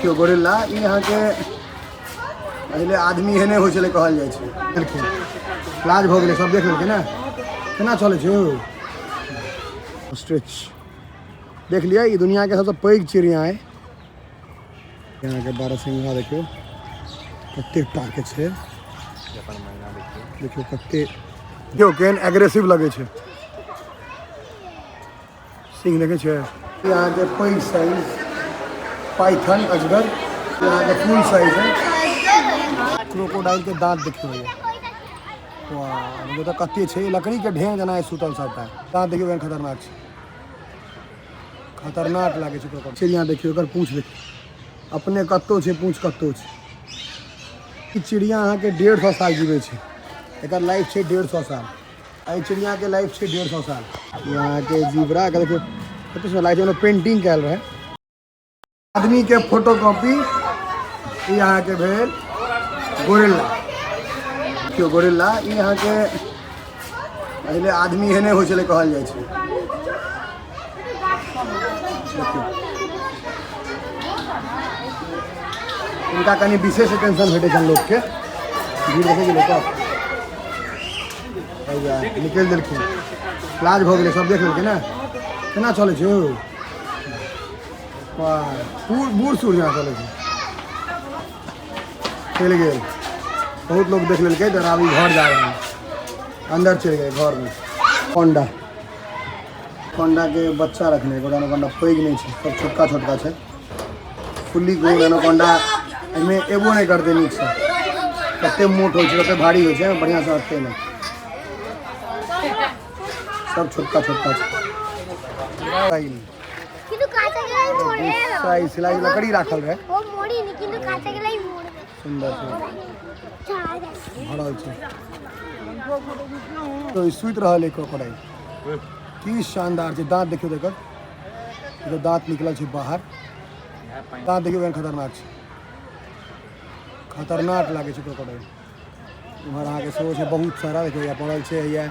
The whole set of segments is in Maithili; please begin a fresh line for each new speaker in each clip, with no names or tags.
देखियौ गोरिल्ला ई अहाँके पहिले आदमी एहने होइ छलै कहल जाइ छै। देलखिन लाज भऽ गेलै, सब देख लेलकै ने केना चलै छै। ऑस्ट्रिच देख लिअ, ई दुनियाके सबसँ पैघ चिड़िया अइ। अहाँके बारहसिंघा देखियौ कतेक टाके छै, देखियौ कते, देखियौ केहन एग्रेसिव लगै छै। सिंह देखै छियै, ई अहाँके पैघ साइज पाइथन अजगर, ई अहाँके फुल साइज है। क्रोकोडाइल के दाँत देखियौ, वाह देखियौ तऽ कते छै, लकड़ी के ढेंग जेना सुतल सबटा। दाँत देखियौ केहन खतरनाक छै, खतरनाक लागै छै क्रोकोडाइल। चिड़िया देखियौ, एकर पूँछ देखियौ, अपने कतौ छै पूँछ कतौ छै। ई चिड़िया अहाँके 150 साल जीबै छै, एकर लाइफ छै 150 साल। एहि चिड़ियाके लाइफ छै 150 साल। ई अहाँके जीब्रा के देखियौ कते सुन्दर लागै छै, ओहिमे पेंटिंग कयल रहै आदमीके फोटो कॉपी। ई अहाँके भेल गोरिल्ला। देखियौ गोरिल्ला ई अहाँके पहिले आदमी एहने होइ छलै कहल जाइ छै। देखियौ हिनका कनि विशेष अटेंशन भेटै छनि लोकके। भीड़ देखै छी लोकक, निकलि देलखिन, लाज भऽ गेलै, सब देख लेलकै ने केना चलै छै। वाह, बूढ़ सूढ़ जेना चलै छै। चलि गेल, बहुत लोग देख लेलकै तऽ आब ई घर जा रहल, अन्दर चलि गेल घरमे। होंडा होंडाके बच्चा रखने, एगो एनाकोंडा पैघ नहि छै, सब छोटका छोटका छै। फुल्ली गोल एनाकोंडा एहिमे एबो नहि करतै नीकसँ, कते मोट होइ छै, कते भारी होइ छै, बढ़िआँसँ हटतै नहि, सब छोटका छोटका छै। सिलाई सिलाई लकड़ी राखल रहै, सुन्दर छै, भरल छै। तो सुति रहल है क्रोकोडाइल, की शानदार छै। दाँत देखियौ एकर, एकर दाँत निकलल छै बाहर। दाँत देखियौ केहन खतरनाक छै, खतरनाक लागै छै क्रोकोडाइल। उम्हर अहाँके सेहो छै बहुत सारा, देखियौ या पड़ल छै, या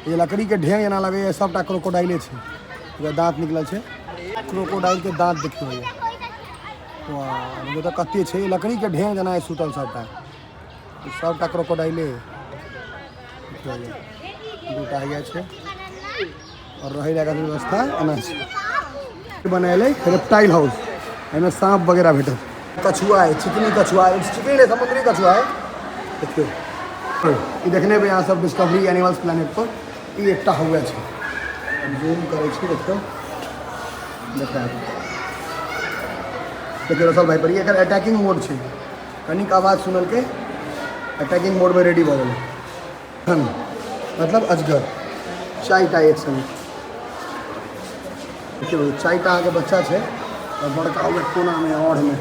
ये लकड़ी के ढेंग जेना लगैए, सबटा क्रोकोडाइले छै। एकर दाँत निकलल छै, क्रोकोडाइल के दाँत देखियौ ये, वाह देखियौ तऽ कते छै, लकड़ी के ढेंग जेना सुतल सबटा, सबटा क्रोकोडाइले। देखियौ दूटा हैया छै और रहै लए व्यवस्था एना छै बनेलै रेप्टाइल हाउस, एहिमे साँप वगैरह भेटत। कछुआ है, चिकनी कछुआ है, चिकनी नहीं समुद्री कछुआ है। देखियौ ई देखने हेबै अहाँ सब डिस्कवरी एनिमल्स प्लानिट पर, ई एकटा हुए छै। जूम करै छी, देखियौ देखायब, देखियौ रसल भाई पर, ई एकर अटैकिंग मोड छै, कनिक आवाज सुनलकै अटैकिंग मोडमे रेडी भऽ गेलै। मतलब अजगर चारिटा एक संगे, देखियौ चारिटा अहाँके बच्चा छै और बड़का ओकर कोनामे औढ़मे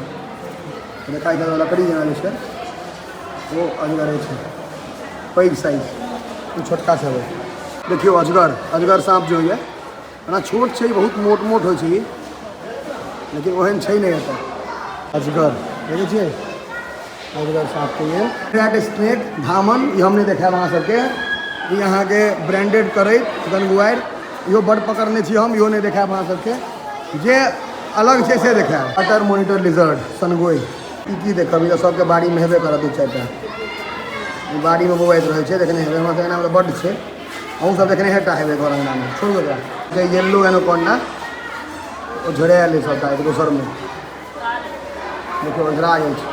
देखाइ छै लकड़ी जेना जे छै ओ अजगरे छै, पैघ साइज, ओ छोटका सब है। देखियौ अजगर, अजगर साँप जे होइए ओना छोट छै, बहुत मोट मोट होइ छै ई, लेकिन ओहन छै नहि एतऽ। अजगर देखै छियै, अजगर साँपके ये रैट स्नेक धामन, ई हम नहि देखायब अहाँ सबके। ई अहाँके ब्रांडेड करैत गनगुआरि, इहो बड्ड पकड़ने छी हम, इहो नहि देखायब अहाँ सबके, जे अलग छै से देखायब। वाटर मोनिटर लिजर्ड सनगोइ, ई की देखब, ई तऽ सबके बाड़ीमे हेबे करत, दू चारिटा ई बाड़ीमे बौआइत रहै छै, देखने हेबै। हमरा सबके एनामे तऽ बड्ड छै, अहूँ सब देखने हेटा हेबै घर अङ्गनामे। छोड़ू एकरा, जे येलो एनाकोंडा ओ झोरायल अइ सबटा एक दोसरमे, देखियौ ओझरा गेल छै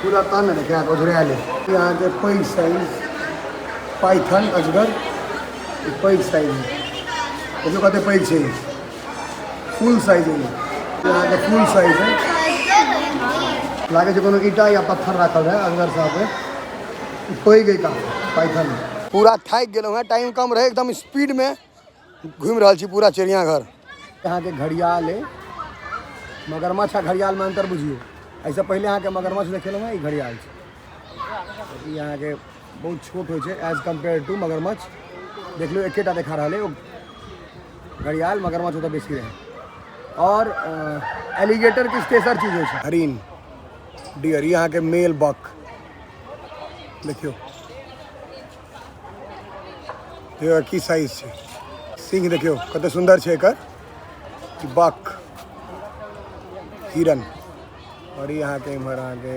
पूरा, तहन ने देखायत ओझरायल अइ। ई अहाँके पैघ साइज पाइथन अजगर, ई पैघ साइज देखियौ कते पैघ छै, फुल साइज है। ई अहाँके फुल साइज है, लागै छै कोनो ईंटा या पत्थर राखल रहै अजगर साहब। पैघ अइ काफी पाइथन। पूरा थाकि गेलहुँ हेँ, टाइम कम रहै, एकदम स्पीडमे घुमि रहल छी पूरा चिड़ियाघर। अहाँके घड़ियाल अइ, मगरमच्छ आ घड़ियालमे अन्तर बुझियौ। एहिसँ पहिले अहाँके मगरमच्छ देखेलहुँ हेँ, ई घड़ियाल छै। ई अहाँके बहुत छोट होइ छै एज कम्पेयर टू मगरमच्छ। देख लियौ एकेटा देखा रहल अइ ओ घड़ियाल, मगरमच्छ ओतऽ बेसी रहै। और एलिगेटर किछु तेसर चीज होइ छै। हरिण डियर, ई अहाँके मेल बक, देखियौ देखियौ की साइज छै। सिंह देखियौ कते सुन्दर छै एकर बक, हिरन। आओर ई अहाँके इम्हर अहाँके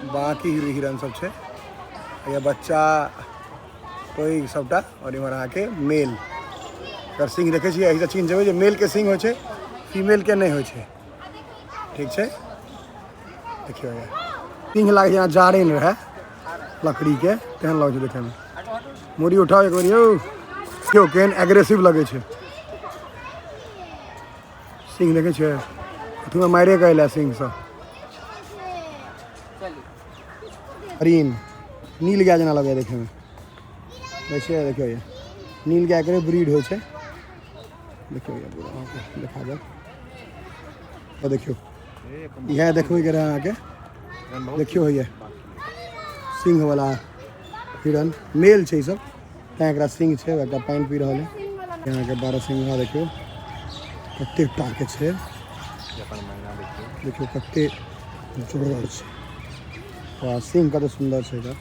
बाँकी हिरन सब छै। ये बच्चा पैघ सबटा। आओर इम्हर अहाँके मेल। एकर सिंह देखै छियै, एहिसँ चिन्ह जेबै जे मेलके सिंह होइ छै, फीमेलके नहि होइ छै। ठीक छै, देखियौ सिंह लागै जेना जारनि रहै लकड़ीके, तेहन लगै छै देखैमे। मूड़ी उठाउ एक बेर यौ, देखियौ केहन एग्रेसिव लगै छै सिंह। देखै छियै अथीमे मारिए कऽ अयलै सिंहसँ। हरिण नील गाय जेना लगैए देखैमे। देखै छियै, देखियौ ये नील गाय के ब्रीड होइ छै। देखियौ ये पूरा अहाँके देखा देब। तऽ देखियौ इएह देखबैके रहै अहाँके। देखियौ होइए सिंहवला हिरन, मेल छै ई सब, तैँ एकरा सिंह छै। एकटा पानि पी रहल है। अहाँके बारहसिंघा देखियौ कतेक टाके छै, देखियौ कतेक जोरगर छै। वाह, सिंह कते सुन्दर छै एकर।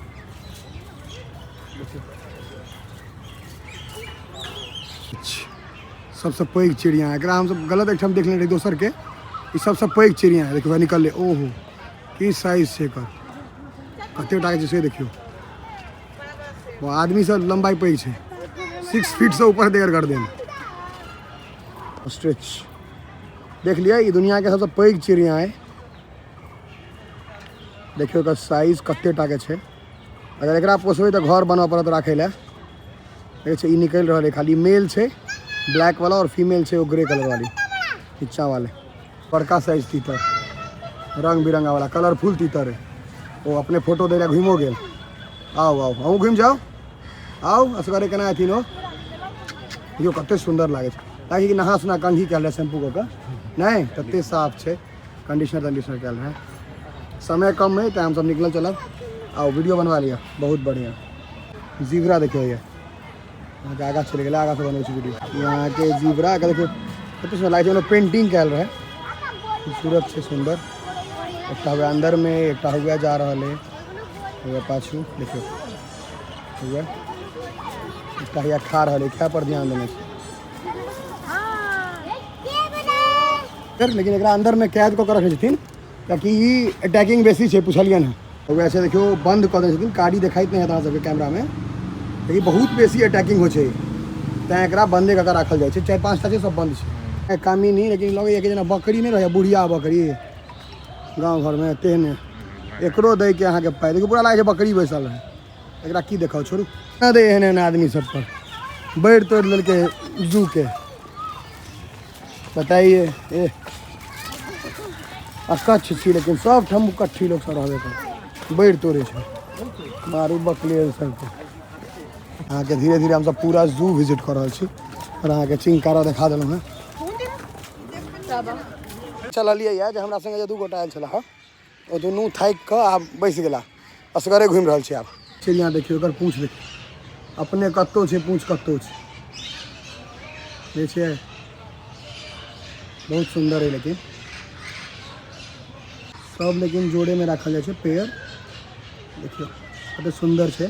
सबसँ पैघ चिड़िया एकरा हमसब गलत एकठाम देख लेने रही दोसरके। ई सबसँ पैघ चिड़िया है। देखियौ निकललै, ओहो की साइज छै एकर, कतेक टाके छै से देखियौ। वो आदमी सब लंबाई पैघ छै, 6 फीट से ऊपर देकर गर्दन स्ट्रेच। देख लिअ ई दुनिया के सबसँ पैघ चिड़िया है। देखियौ एकर साइज कते टाके छै। अगर एकरा पोसबै तऽ घर बनबऽ पड़त राखै लए। देखै छियै ई निकलि रहल है, खाली मेल छै ब्लैक वाला और फीमेल छै ओ ग्रे कलर वाली नीचा वाले। बड़का साइज तीतर, रंग बिरंगा वाला कलरफुल तीतर है। ओ अपने फोटो दै लए घुमिओ गेल। आउ आउ अहूँ घुमि जाउ, आउ असगरे केना अथिन ओ। देखियौ कते सुन्दर लागै छै, लागै कि नहा सुना कंघी कयल रहै, शैम्पू कऽ कऽ नहि, तते साफ छै, कंडीशनर तंडीशनर कयल रहै। समय कम है तऽ हमसब निकलल चलब। आउ वीडियो बनवा लिअ, बहुत बढ़िआँ। जीब्रा देखियौ ये अहाँके आगाँ चलि गेलै, आगाँसँ बनबै छी वीडियो। ई अहाँके जीब्रा के देखियौ कते सुन्दर लागै छै, ओना पेंटिंग कयल रहै, खूबसूरत छै, सुन्दर। एकटा हुए अन्दरमे, एकटा हुए जा रहल है हुए पाछू, देखियौ हुए एकटा हैया खा रहल है, खाय पर ध्यान देने छै। लेकिन एकरा अन्दरमे कैद कऽ के रखने छथिन कियाकि ई अटैकिंग बेसी छै, पुछलियनि हँ। वैसे देखियौ बंद कऽ देने छथिन, कारी देखाइत नहि हैत अहाँ सबके कैमरामे, लेकिन बहुत बेसी अटैकिंग होइ छै, तैँ एकरा बंदे कऽ के राखल जाइ छै। 4-5 टा छै, सब बंद छै। कामिनी लेकिन लगैए कि जेना बकरी नहि रहैए, बुढ़िया बकरी गाँव घरमे, तेहने एकरो दैके अहाँके पाइ। देखियौ पूरा लागै छै बकरी बैसल रहै। एकरा की देखाउ, छोड़ू नहि दै एहन एहन आदमी सब पर बैर तोड़ि लेलकै जू के। बताइए, ए अकच्छ छी, लेकिन सब ठाम उकट्ठी लोक सब रहबे कर, बैर तोड़े छै, मारू बकलेल सबके। अहाँके धीरे धीरे हमसब पूरा जू विजिट कऽ रहल छी और अहाँके चिंकारा देखा देलहुँ हेँ। चललियै यऽ जे हमरा संगे जे 2 गोटा आयल छलाह ओ दुनू थाकि कऽ आब बैस गेला, असगरे घुमि रहल छी आब। चिड़िया देखियौ एकर पूँछ देखियौ, अपने कतहु छै, पूँछ कतहु छै, देखै छियै बहुत सुन्दर है। लेकिन सब लेकिन जोड़ेमे राखल जाइ छै, पेयर। देखियौ कते सुन्दर छै।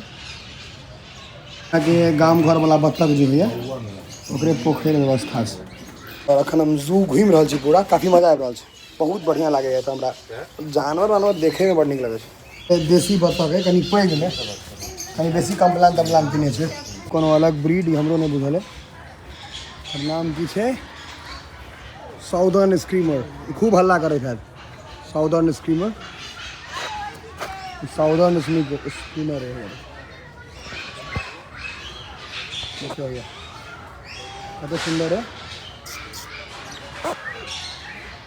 अहाँके गाम घरवला बत्तख जे होइए ओकरे पोखरि व्यवस्था छै। और अखन हम जू घुमि रहल छी पूरा, काफी मजा आबि रहल छै, बहुत बढ़िआँ लागैए। तऽ हमरा जानवर वानवर देखैमे बड़ नीक लगै छै। देशी बत्तख है, कनि पैघ मे, कनि बेसी कम्प्लान तम्प्लान पीने छै, कोनो अलग ब्रीड हमरो नहि बुझल है। एकर नाम की छै? Southern screamer. खूब हल्ला करैत हैत साउदर्न स्क्रीमर, साउदर्न स्क्रीमर है। देखियौ भैया कते सुन्दर है।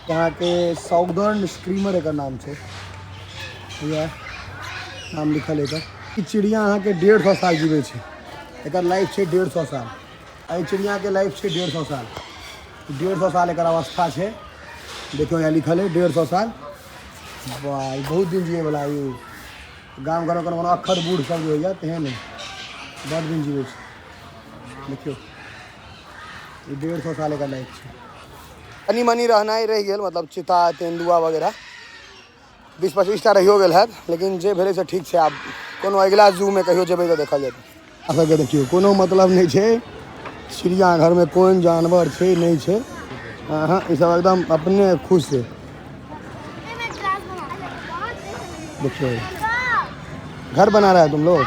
अहाँके साउदर्न स्क्रीमर एकर नाम छै, भैया नाम लिखल एकर। ई चिड़िया अहाँके 150 साल जीबै छै, एकर लाइफ छै 150 साल। एहि चिड़ियाके लाइफ छै 150 साल, 150 साल एकर अवस्था छै। देखियौ यहाँ लिखल है 150 साल। वाह, ई बहुत दिन जियैवला। ई गाम घरमे कोनो कोनो अक्खड़ बूढ़ सब जे होइए तेहन है, बड़ दिन जीबै छै। देखियौ ई 150 साल एकर लाइफ छै। कनि मनि रहनाइ रहि गेल, मतलब चिता तेंदुआ वगैरह 20-25 टा रहियो गेल हैत, लेकिन जे भेलै से ठीक छै। आब कोनो अगिला जूमे कहियो जेबै तऽ देखल जेतै। सबके देखियौ कोनो मतलब नहि छै, चिड़ियाघरमे कोन जानवर छै नहि छै, अहाँ ई सब एकदम अपने खुश छै। देखियो, घर बना रहा है तुम लोग।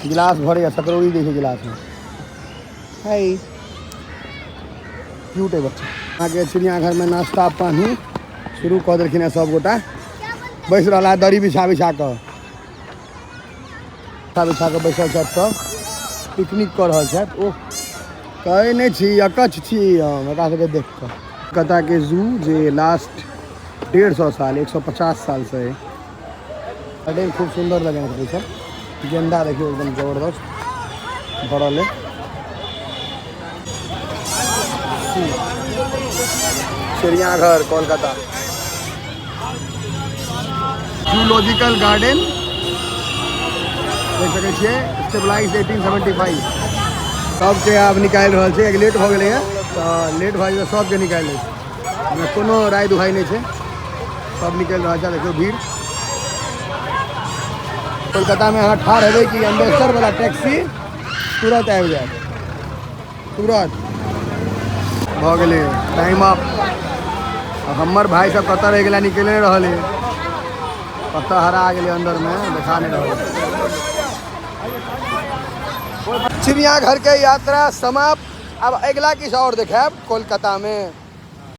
गिलास भरे सकरौड़ी दै छै गिलास में। हाय, क्यूट है बच्चा। अहाँके चिड़ियाघर में नाश्ता पानी शुरू कऽ देलखिन हेँ। सब गोटा बैस रहला है दरी बिछा बिछा कऽ, बिछा बिछा कऽ बैसल छथि। सब पिकनिक कऽ रहल छथि। ओह, कहै नहि छी, अकच्छ छी हम एकरा सबके देख कऽ। कोलकाताके जू जे लास्ट 150 साल, 150 सालसँ अइ। गार्डन खूब सुन्दर लगेने छथिन सब। गेंदा देखियौ, एकदम जबरदस्त भरल अइ। चिड़ियाघर कोलकाता, जूलॉजिकल गार्डन देख सकै छियै। स्टेबलाइज 1875। सबके आब निकालि रहल छै। लेट भऽ गेलैए तऽ लेट भऽ जेतै, सबके निकालि लै छै। एहिमे कोनो राय दुहाइ नहि छै, सब निकलि रहल छै। देखियौ भीड़। कोलकातामे अहाँ ठाढ़ हेबै कि एम्बेसडर वाला टैक्सी तुरंत आबि जायत, तुरंत। भऽ गेलै टाइम अप। हमर भाई सब कतऽ रहि गेलै? निकलि नहि रहल है। कतऽ हरा गेलै अंदरमे, देखा नहि रहल। चिड़ियाघर के यात्रा समाप्त। अब अगिला किछु आओर देखायब कोलकातामे।